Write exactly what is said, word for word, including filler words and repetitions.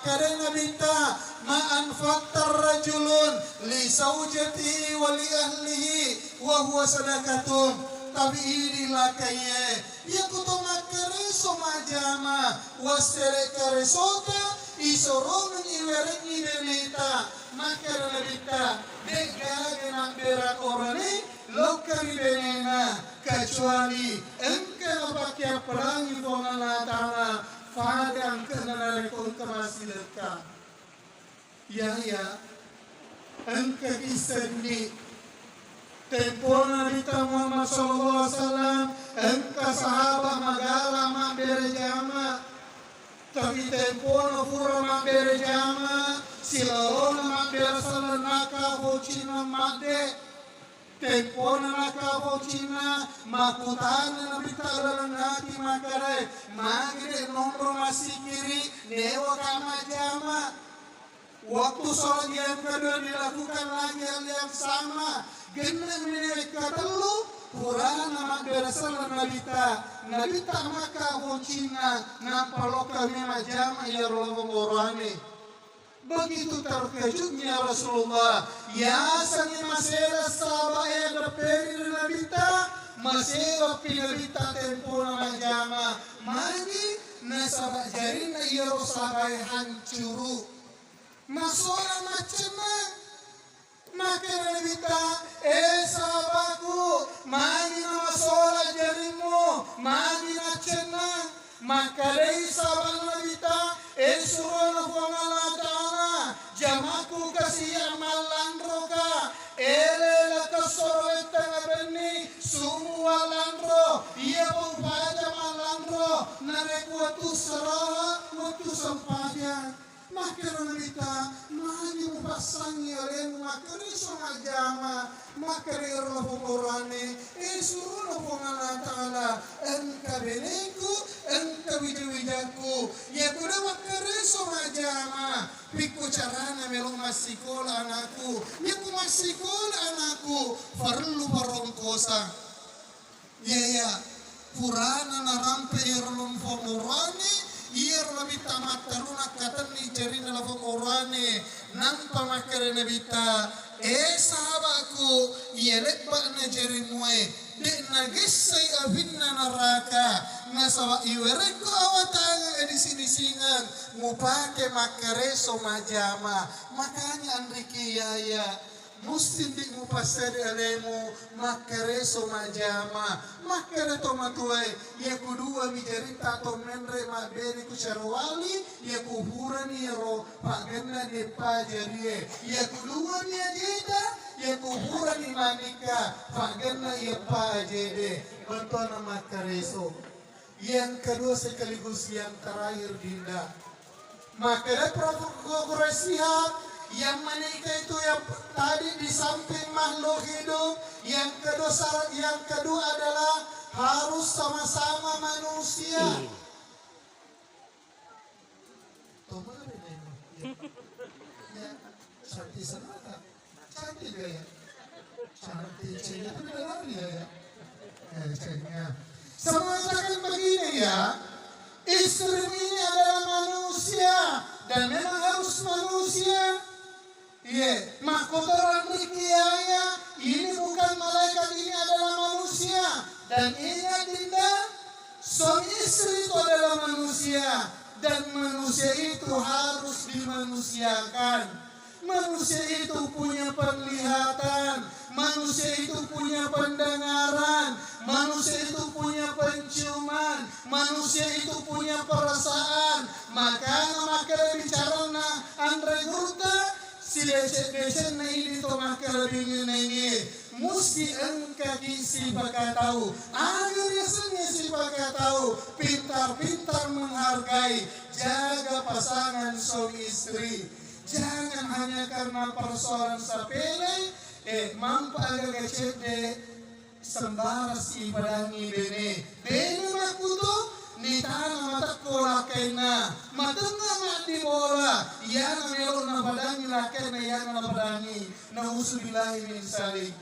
Kare Nabitta, "Ma anfaqta rajulun li zaujatihi wa li ahlihi wa huwa sadaqatun." Tapi idi lakaiye, iya kuto makkareso majjama, wassere karesota, isorongeng iwerengngi beneta, makkare Nabitta, de'gaga nabbera korone, lokka ri benena, kecuali engka napakkeapperangi Puang Allah Ta'ala, fada engkana narekko engka massidekka. Iya, iya. Engka kissenni. Tempona Nabitta Muhammad sallallahu alaihi wasallam, engka sahabat magala mabbere jama. Tapi tempona pura mabbere jama, silalona mabbere selleng nakka focinna madde. Tempona nakka focinna, makkutana Nabitta laleng ati makkeda, magi de nonro massikiri, newa ka majjama. Waktu sholat yang kedua dilakukan lagi hal yang sama. Genne menit katellu, purana mabbere selleng Nabitta, Nabitta makka focinna, nappa lokka mi majjama iyaro lafong oroane. Begitu terkejutnya Rasulullah, yasengnge masela sahabae depperi ri Nabitta, masela pi Nabitta tempona majjama, magi nasaba jarinna iyaro sahabae hancuru. Masola maccennang. Makkeda Nabitta, "Eh sahabatku, magi namasola jarimmu, magi naccennang?" Makkedai sahabat Nabitta, "Eh surona Puang Allah Ta'ala, jamakku kasi mallanroka, ele lakka soro wetteng benni, sumu wallanro, iya pa upaja mallanro, narekko wettu saraha, wettu sempajang." Makkeda Nabitta, "Magi mupassangi alemu makkareso majjama?" Makkeda ero lafong oroane, "Eh surona Puang Allah Ta'ala, engka beneku, engka wija-wijakku. Yakko de makkareso majjama, pikku carana melo massikola anakku. Yakko massikola anakku, parellu parongkosang." Iya, iya, purana narampe iyaro lafong oroane, iyaro Nabitta matteru nakkatenni jarinna lafong oroane, nampa makkeda Nabitta, "Eh sahabatku, iya lebba'na jarimue, de nagessai apinna naraka, nasaba iwerekko awatangeng disi-disingeng mupake makkareso majjama." Makanya anriki yaya, musti ndi mupassadi alemu makkareso majjama. Makkeda tomatoae, "Iya kuduami jaritta to menre mabbene ku carowali, iya kuhurani iyaro paggenna eppa jarie. Iya kuduami ajeta, iya kuhurani manikka paggenna eppa ajede." Bettuanna makkareso. Yang kedua sekaligus yang terakhir, Dinda. Makkeda Profesor Quraish Shihab, yang menikah itu yang tadi di samping makhluk hidup, yang kedua syarat yang kedua adalah harus sama-sama manusia. Tomara deh, ya. Ya, cantik semua. Cantik gak ya? Cantik, cewek itu udah lari ya, ya? Eh, ceweknya. Saya mengatakan begini ya, istrimu ini adalah manusia dan memang harus manusia. Iya, mahkota orang riki ya, ini bukan malaikat, ini adalah manusia. Dan ingat Dinda, suami istri itu adalah manusia dan manusia itu harus dimanusiakan. Manusia itu punya penglihatan, manusia itu punya pendengaran, manusia itu punya penciuman, manusia itu punya perasaan. Makana makkeda bicarana anre gurutta, sideceng-decenna idi to makkalebingengengnge. Musti engkaki sipakatau. Aga riasengnge sipakatau? Pintar-pintar menghargai, jaga pasangan suami istri. Jangan hanya karena persoalan sepele, eh, mampa agaga cedde, sembarang sipadangi bene. Bene makkuto, nitana matekko lakkainna, matengnga maddi bola, iyana melo napadangi lakkainna, iyana napadangi. Nauzubillahi min zalik.